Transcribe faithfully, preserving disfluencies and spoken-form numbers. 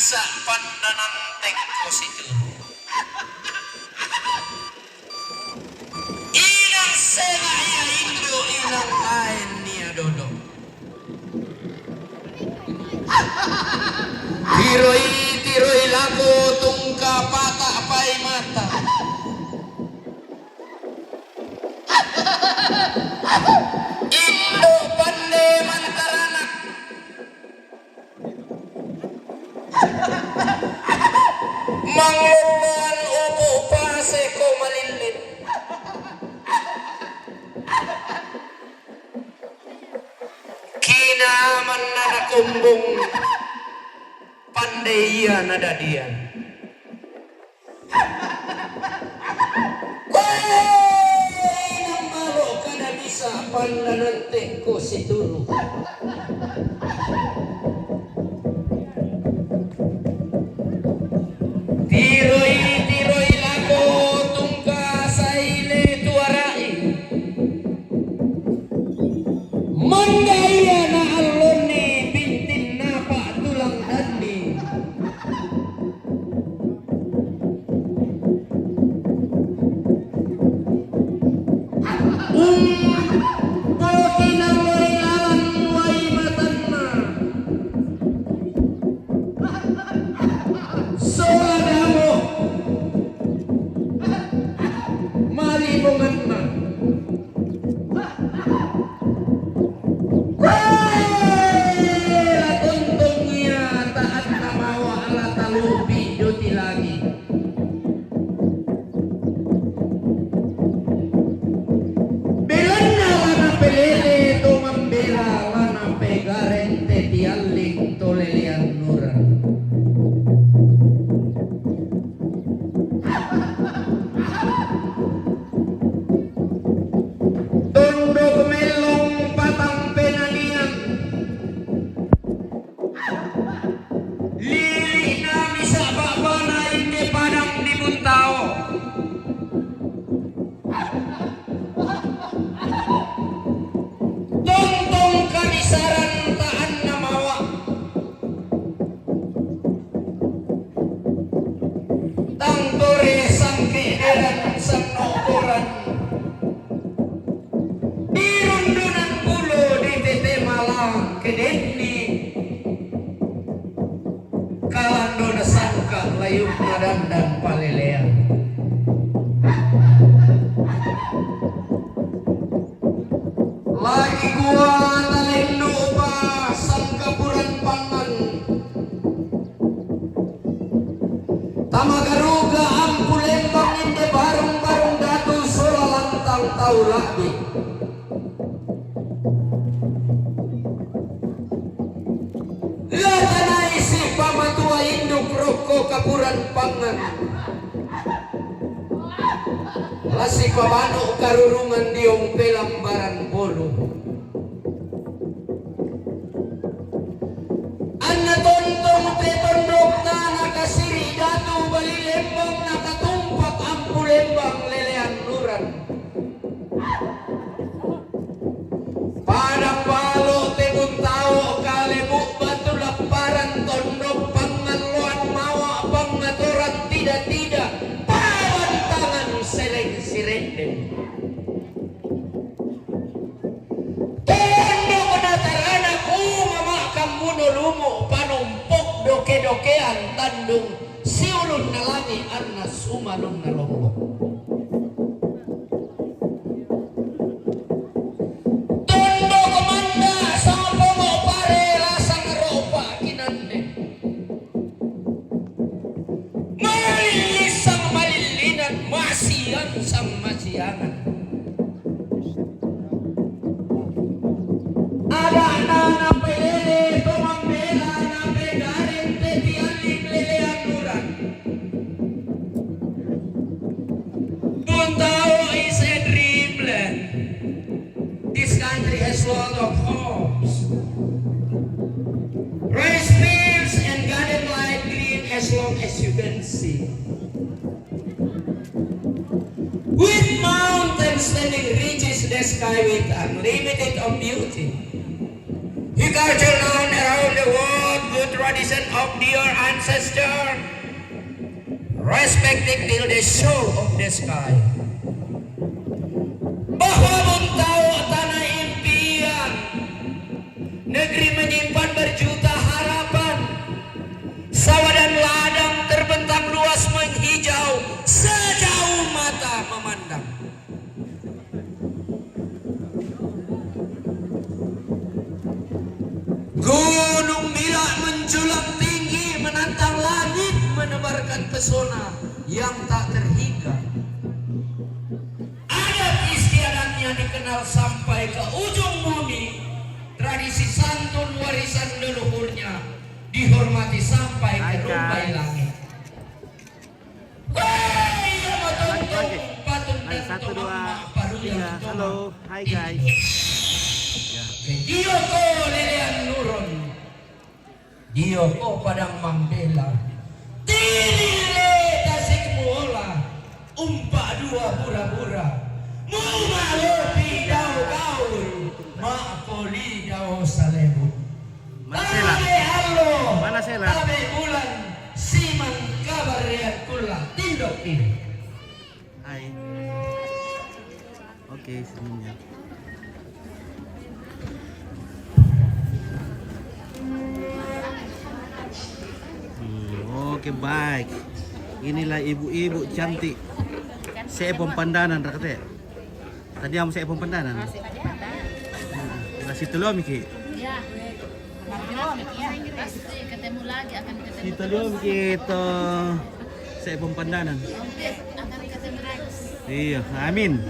Sa' pandanantekko situru'. Inang sela' iya indo', inang aen iya dodo'. Tiroi-tiroi lako tungka pata' pai mata. Indo' pande mantaranak. Manglolloan upu' pase ko malillin. Kinamanna nakombong pande iya nadadian. Wee, namalo' kada bisa pandanantekko situru'. Tiroi-tiroi lako tungka saile tuara'i. Mangga iya na allonni bintinna pa'tulang danni. Umpoki nalloi lalan wai matanna. Sola damo malimonganna. Wee, la tontong iya ta'anna mawa' la talupi' joti lagi. Belanna la napelele to mambela, la napegareng te tialling to leleannuran. Tondok mellong patang penanian. Lili'na misa' ba'bana inde padang di Buntao. Tontong kabisaran ta'anna mawa'. Tang tore sangke'deran sanno'koran. Dirundunan bulo ditete malang kedenni. Kalandona sangka' layukna dandan palelean. Lagi kua talennu'pa sangkapuran pangngan. Tamagaruga ampu lembang inde barung-barung datu sola lantang tau la'bi. La tanaisi pamatua induk rokko kapuran pangngan. La sipabanu karurungan diong pelambaran bolu. Anna tontong te tondokna nakasiri' datu bali lembang nakatumpak ampu lembang leleannuran. Pada palo' te Buntao kalebu batu lapparan tondok pangngalloan mawa' pangatoran tida-tida pabantangan seleng sirendeng. Tondok nataranak umama' kammuno lumu' panompok doke-dokean tandung siulunna langi' anna sumalunna lombok. Tondok manda' sapongo pare lasang ropa kinanne. Malillisang malillinan, masiangsang masiangan. Ada'na napelele to mambela napegareng te tialling leleannuran. Buntao is a dreamland. This country has lot of homes. Rice fields and garden light green as long as you can see. With mountains standing ridges, the sky with unlimited of beauty. He Culture known around the world, good tradition of their ancestor, respected till the show of the sky. Bahwa Buntau tanah impian, negeri menyimpan berjuta harapan, sawah dan ladang terbentang luas menghijau sejauh mata memandang. Gunung Bilak menjulang tinggi menantang langit, menebarkan pesona yang tak terhingga. Adat istiadatnya dikenal sampai ke ujung bumi. Tradisi santun warisan leluhurnya dihormati sampai ke rumpai langit. Woi, iya, matontong, patun dan satu, dua, tiga. Halo, hai guys. Ya. Dio ko lelean nurun. Dio ko padang mambela. Tini le tasik muola. Umpa dua bura-bura. Mumalopi dau gaul. Mak poli dau salebu. Mana Sela? Tabe allo, mana Sela? Tabe bulan, siman kabar rehat kula, tindok ini. Hai. Oke, senyumnya. Hmm, oke, baik. Inilah ibu-ibu cantik. Saya Pandanan, rakete. Tadi kamu saya Pandanan. Masih tadi ada. Masih telur, Miki. Ya. Masih ketemu lagi, akan ketemu. Masih telur, Miki, to. Saya Pandanan. Oke, akan ketemu lagi. Iya, amin.